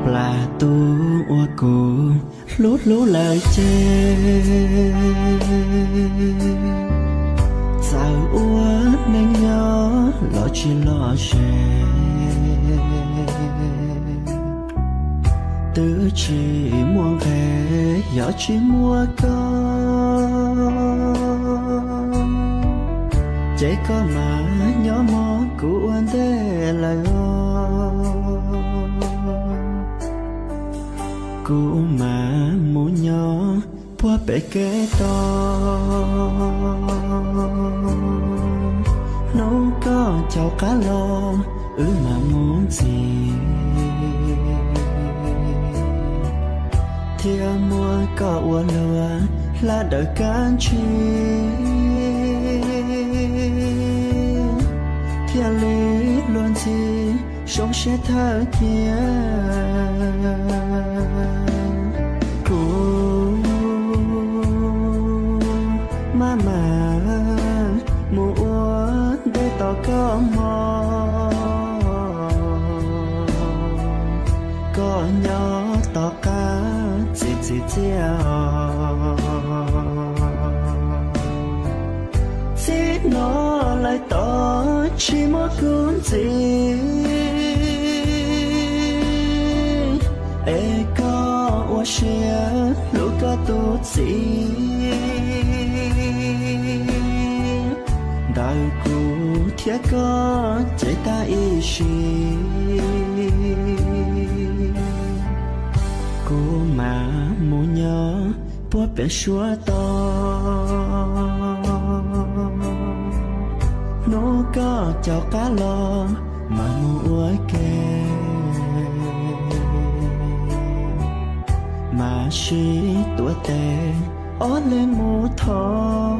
Plas tub uas kuv hlub hlub lawm ces, txawm ua neej nyob los tsis lom zem, twb tsis muaj nqe yog tsis muaj koj, ces koj mas nyob mog kuv ua ntej lawm os. Kuv mas mus nyob puag pem kev tos, hnub koj caum qab los wb mam mus ntxiv, thiaj muab koj ua luag hla dawm kab ntsig, thiaj li luag ntxhi zoo siab thawj cia. Kuv maj mam mus ua ntej tos koj mog, koj nyob tom qab txim txim txiaj os. Txij no lawm tod tsis muaj kub ntxiv, es koj ua siab hlub koj tus txiv, ntawm kuv thiab koj ces tag ib sim. Kuv mam mus nyob puag pem suab tos, hnub koj caum qab los mam mus ua ke, mam sib tuav tes ob leeg mus thov,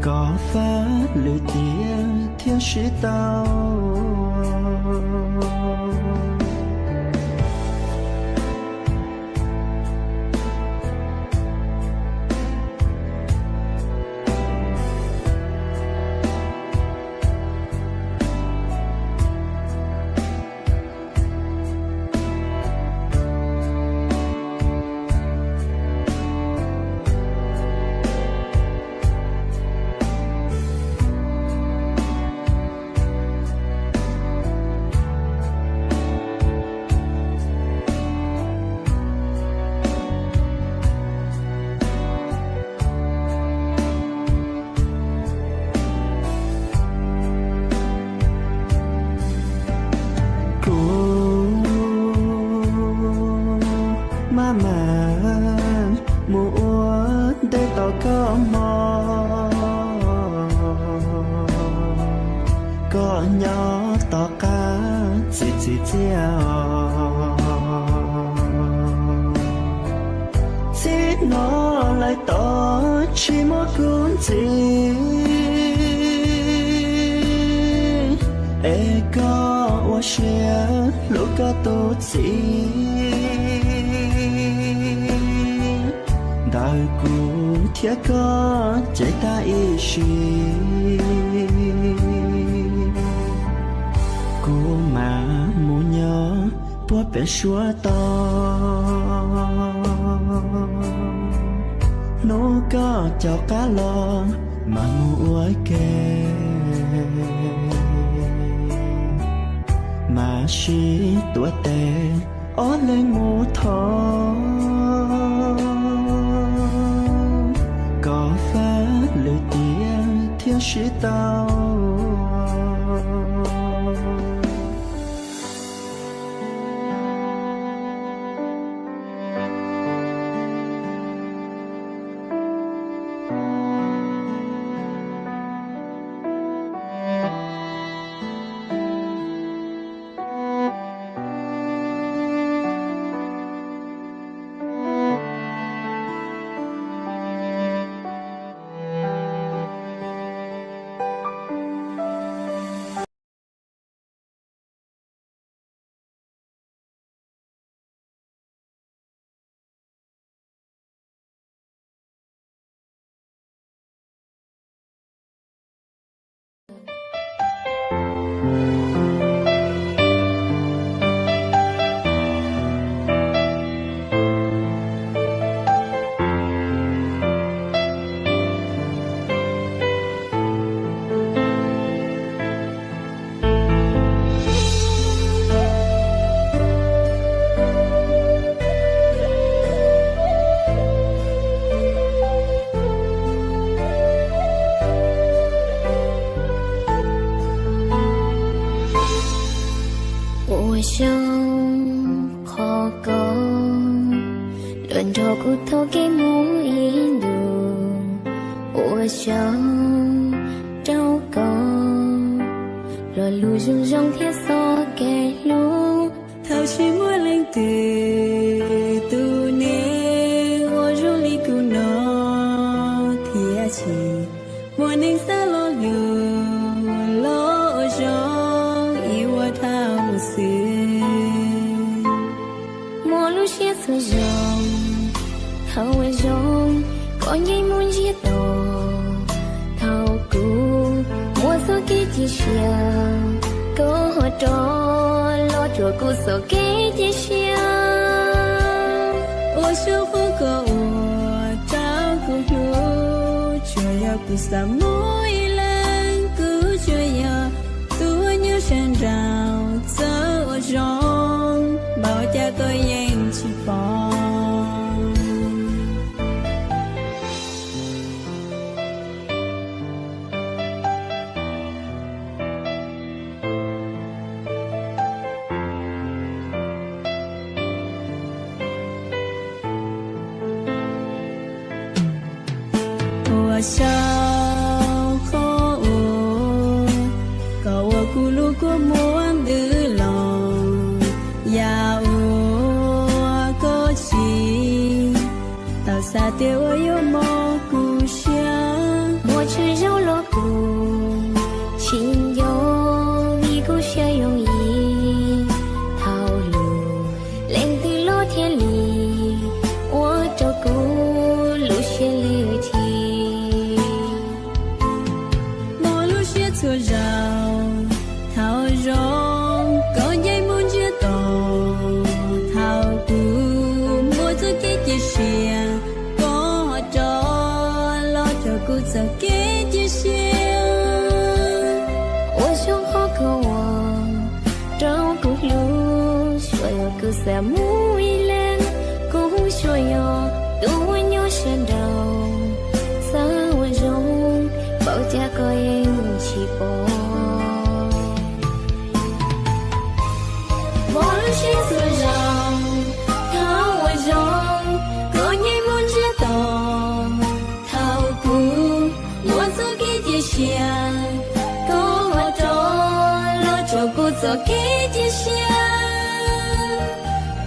kom fab lwm tiam thiaj sib tau. Kuv maj mam mus ua ntej tos koj mog, koj nyob tom qab txim txim txiaj os. Txij no lawm tod tsis muaj kub ntxiv, es koj ua siab hlub koj tus txiv, ntawm kuv thiab koj ces tag ib sim. Kuv mam mus nyob puag pem suab tos, hnub koj caum qab los mam mus ua ke, mam sib tuav tes ob leeg mus thov, kom fab lwm tiam thiaj sib tau. Zoo qhov koj los nrog kuv taug kev mus ib ntus, ua xyoo rau koj lo lus zoo zoo thiab txoj kev hlub. Thaum tsis muaj leej twg tus neeg ua zoo li kuv no, thiab tsis muaj neeg xav lo lus los ua zoo ib ua dhau mus xwb. Muaj lub siab txhua zaus thaum ua zoo koj nce mus ntsiag to, thaum kuv muaj txoj kev cia siab, koj ho rov los rau kuv txoj kev cia siab. Ua xyoo qhov koj ua rau kuv hlub, tsuas yog kuv xav mus ib leeg, kuv tsuas yog tus uas nyob sawv nraud. Txawm ua zoo npaum cas koj yeej tsis pom. Ua xyoo qhov uas koj ua kuv lub kua muag ntws los, yam uas koj tsis tau xav tias ua yuav mob kuv siab. Muaj tsawg zaus los kuv tsis nco, vim kuv siab yooj yim, thaum lus leej twg los thiaj li ua rau kuv lub siab lig thiab. Muaj lub siab txhua zaus thaum ua zoo koj nce mus ntsiag to, thaum kuv muaj txoj kev cia siab, koj ho rov los rau kuv txoj kev cia siab. Ua xyoo qhov koj ua rau kuv hlub, tsuas yog kuv xav mus ib leeg, kuv tsuas yog tus uas nyob sawv nraud. Txawm ua zoo npaum cas koj yeej tsis pom. Muaj lub siab txhua zaus thaum ua zoo koj nce mus ntsiag to, thaum kuv muaj txoj kev cia siab, koj ho rov los rau kuv txoj kev cia siab.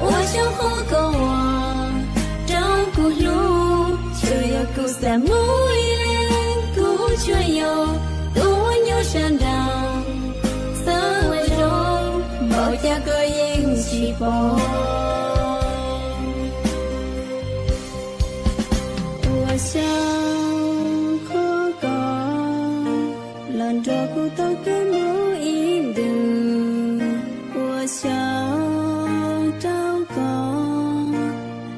Ua xyoo qhov koj ua rau kuv hlub, tsuas yog kuv xav mus ib leeg, kuv tsuas yog tus uas nyob sawv nraud. Txawm ua zoo npaum cas koj yeej tsis pom. Ua xyoo qhov koj los nrog kuv taug kev mus ib ntus, ua xyoo rau koj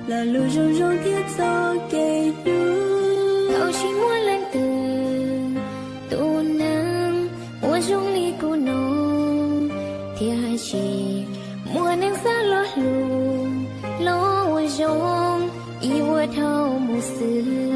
lo lus zoo zoo thiab txoj kev hlub. Thaum tsis muaj leej twg, tus neeg ua zoo li kuv no, thiab tsis muaj neeg xav lo lus los ua zoo ib ua dhau mus xwb.